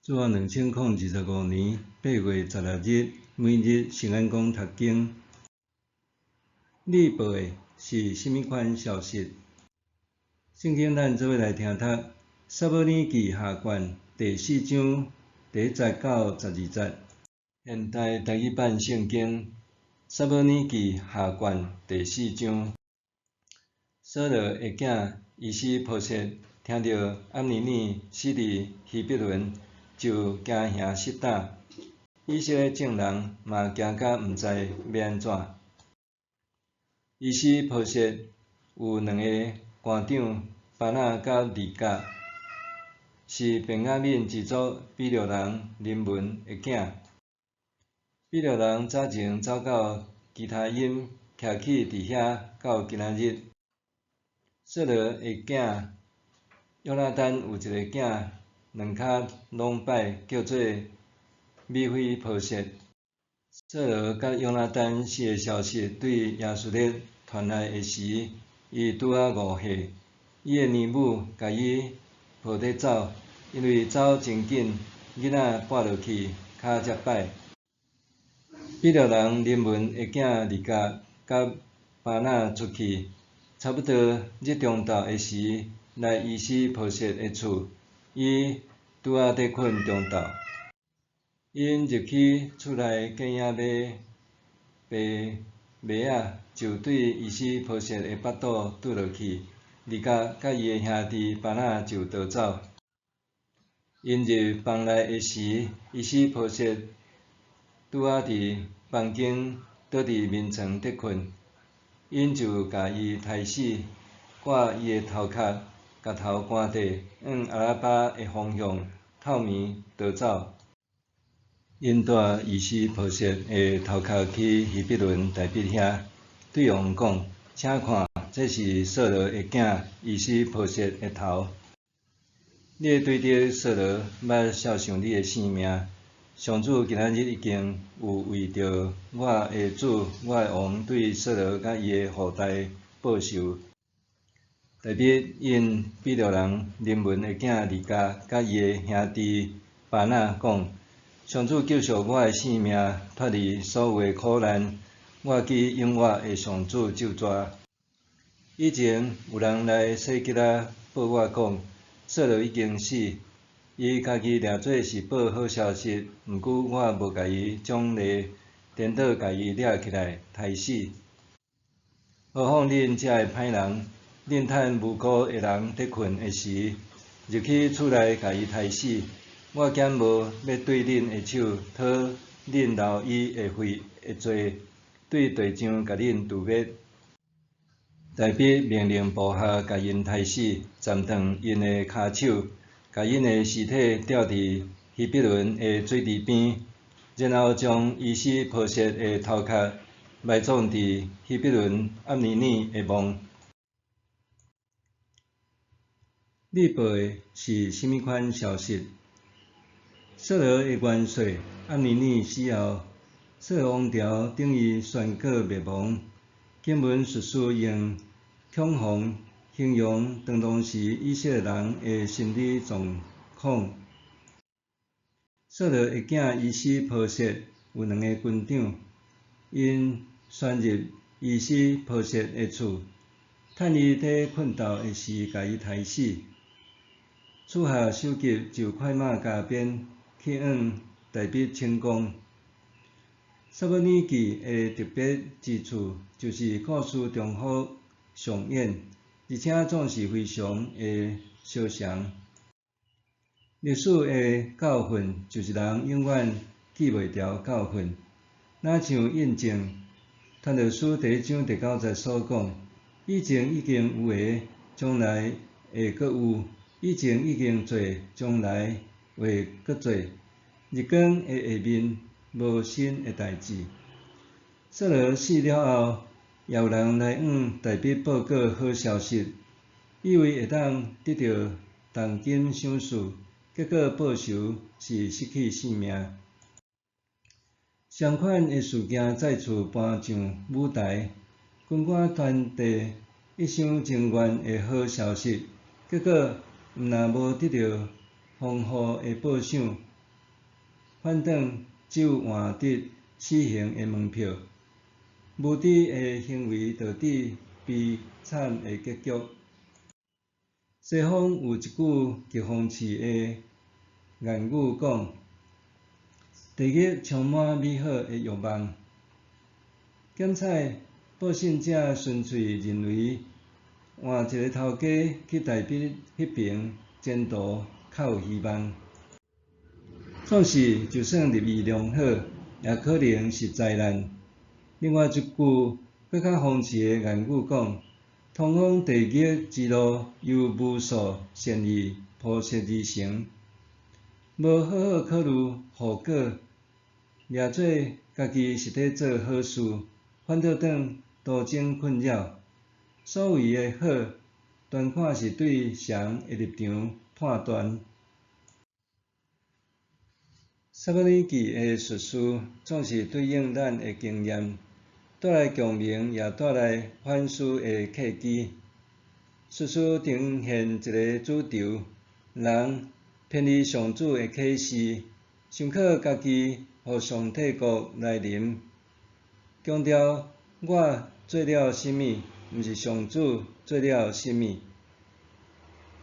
主後2025年8月16日，每日聖安講讀經。你報的是啥物款消息？聖經咱做伙來聽讀《撒母耳記下卷》第四章第一節到12節。現代台語版聖經《撒母耳記下卷》第四章。掃羅的囝伊施波設聽著暗尼耳死佇希伯崙，就驚惶失膽。以色列眾人嘛驚甲毋知欲按怎。伊施波設有兩个官長，巴拿佮利甲，是便雅憫支族比略人林文的囝。比略人早前走到基他音，徛起佇遐到今仔日。掃羅的囝約拿單有一个囝，兩跤攏歹，叫做米非波設。掃羅佮約拿單死的消息對耶斯列傳來的時，伊拄仔5歲。伊的乳母共伊抱咧走，因為走真緊，囡仔跋落去，跤才擺。比略人林文的囝利甲佮巴拿出去，差不多日中晝的時，來伊施波設的厝，伊拄仔佇睏中晝。𪜶入去厝內見影馬馬仔，就對伊施波設的腹肚拄落去，利甲佮伊的兄弟巴拿就逃走。𪜶入房內的時，伊施波設拄仔佇房間倒佇眠床佇睏，𪜶就共伊刣死，割伊的頭殼，共頭關地，向亞拉巴的方向透暝逃走。𪜶帶伊施波設的頭殼去希伯崙大衛遐，對王講：請看，這是掃羅的囝伊施波設的頭。你的對敵掃羅捌肖想你的性命，上主今仔日已經有為著我的主我的王對掃羅佮伊的後代報仇。大衛應比略人林文的囝利甲佮伊的兄弟巴拿講：上主救贖我的性命，脫離所有的苦難，我去永活的上主咒詛。以前有人來西吉拉報我講，掃羅已經死，伊家己掠做是報好消息，毋過我無共伊獎勵，顛倒共伊掠起來刣死。何況恁遮的歹人，恁趁無辜的人佇睏的時，入去厝內共伊刣死。我敢無欲對恁的手討恁流伊的血的罪，對地上共恁除滅。大衛命令部下共𪜶刣死，斬斷𪜶的跤手，共𪜶的屍體吊佇希伯崙的水池邊，然後將伊施波設的頭殼埋葬佇希伯崙暗尼耳的墓。你報的是啥物款消息？掃羅的元帥暗尼耳死後，掃羅王朝等於宣告滅亡。經文敘事用恐慌形容當時以色列人的心理狀況。掃羅的囝伊施波設有兩個軍長，𪜶竄入伊施波設的厝，趁伊佇睏晝的時，共伊刣死。屬下首級就快馬加鞭去向大衛請功。撒母耳記的特別之處，就是故事重複上演，而且總是非常的相像。歷史的教訓就是人永遠記袂牢教訓，若像印證傳道書第一章第九節所講：以前已經有的，將來會閣有；以前已經做，將來會閣做。日光的下面無新的代誌。掃羅死了後，也有人來向大衛報告好消息，以為會當得著重金賞賜，結果報仇是失去性命。相款的事件再次搬上舞台，軍官傳遞一廂情願的好消息，結果毋但無得著豐厚的報賞，反轉只有換得死刑的門票。無知的行為導致悲慘的結局。西方有一句極諷刺的諺語講：地獄充滿美好的欲望。檢採報信者純粹認為換一個頭家去台北彼爿前途較有希望。縱使就算立意良好，也可能是災難。另外一句閣較諷刺的諺語講：通往地獄之路由無數善意鋪設而成。無好好考慮後果，掠做家己是佇做好事，反倒轉徒增困擾。所謂的好，端看是對誰的立場判斷。撒母耳記的敘事總是對應咱的經驗，帶來共鳴，也帶來反思的契機。敘事呈現一个主軸，人偏離上主的啟示，想靠家己予上帝國來臨，強調我做了啥物，毋是上主做了啥物。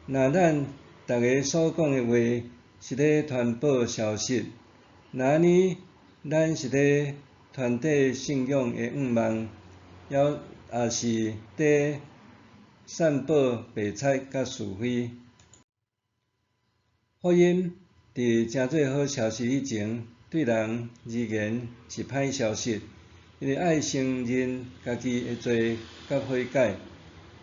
若咱逐个所講的話是咧傳報消息，若按呢，咱是咧傳遞信仰的願望，抑是佇散布白賊佮是非？福音佇成做好消息以前，對人而言是歹消息，因為愛承認家己的罪佮悔改，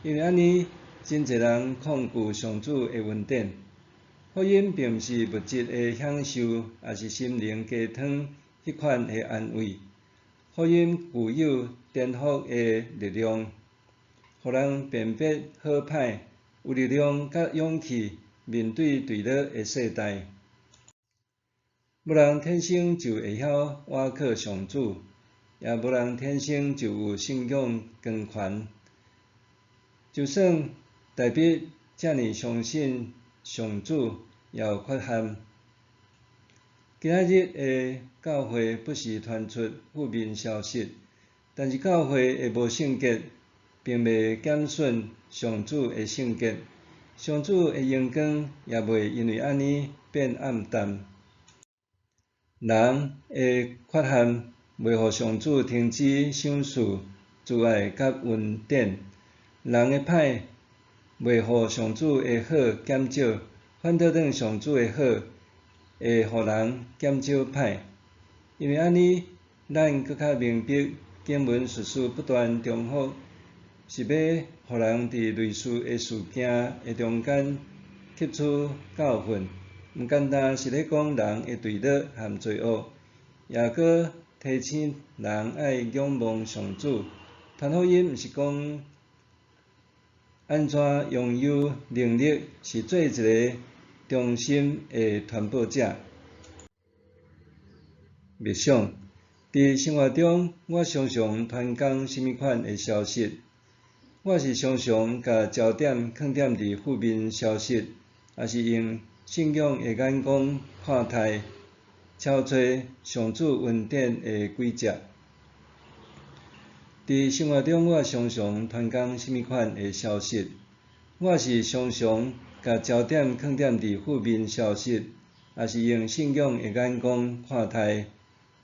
因為按呢，真濟人抗拒上主的恩典。福音並毋是物質的享受，抑是心靈雞湯彼款的安慰。福音具有顛覆的力量，予人辨別好歹，有力量佮勇氣面對墜落的世代。無人天生就會曉倚靠上主，也無人天生就有信仰光環。就算大衛遮爾相信上主，也有缺陷。今仔日的教會不時傳出負面消息，但是教會的無聖潔，並袂減損上主的聖潔，上主的榮光也袂因為按呢變暗淡。人的缺陷袂予上主停止賞賜慈愛佮恩典，人的歹袂予上主的好減少，反倒轉上主的好會予人減少歹。因為按呢，咱閣較明白經文敘事不斷重複，是欲予人佇類似的事件的中間吸取教訓，毋單單是咧講人的墜落和罪惡，也閣提醒人愛仰望上主。傳福音毋是講按怎擁有能力，是做一个忠心的傳報者。默想，佇生活中，我常常傳講啥物款的消息？我是常常共焦點囥踮佇負面消息，抑是用信仰的眼光看待，搜揣上主恩典的軌跡？佇生活中，我常常傳講啥物款的消息？我是常常共焦點囥踮佇負面消息，抑是用信仰的眼光看待，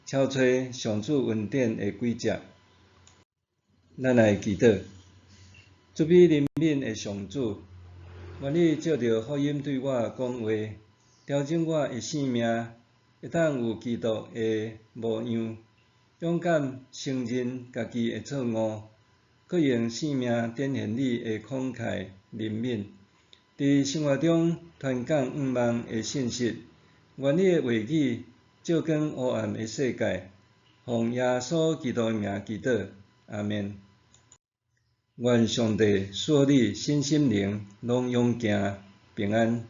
搜揣上主恩典的軌跡？咱來祈禱。慈悲憐憫的上主，願你藉著福音對我講話，調整我的生命，會當有基督的模樣，勇敢承認家己的錯誤，閣用生命展現你的慷慨憐憫，佇生活中傳講向望的信息。願你的話語照光黑暗的世界，奉耶穌基督的名祈禱，阿們。願上帝賜予你身心靈攏勇健平安。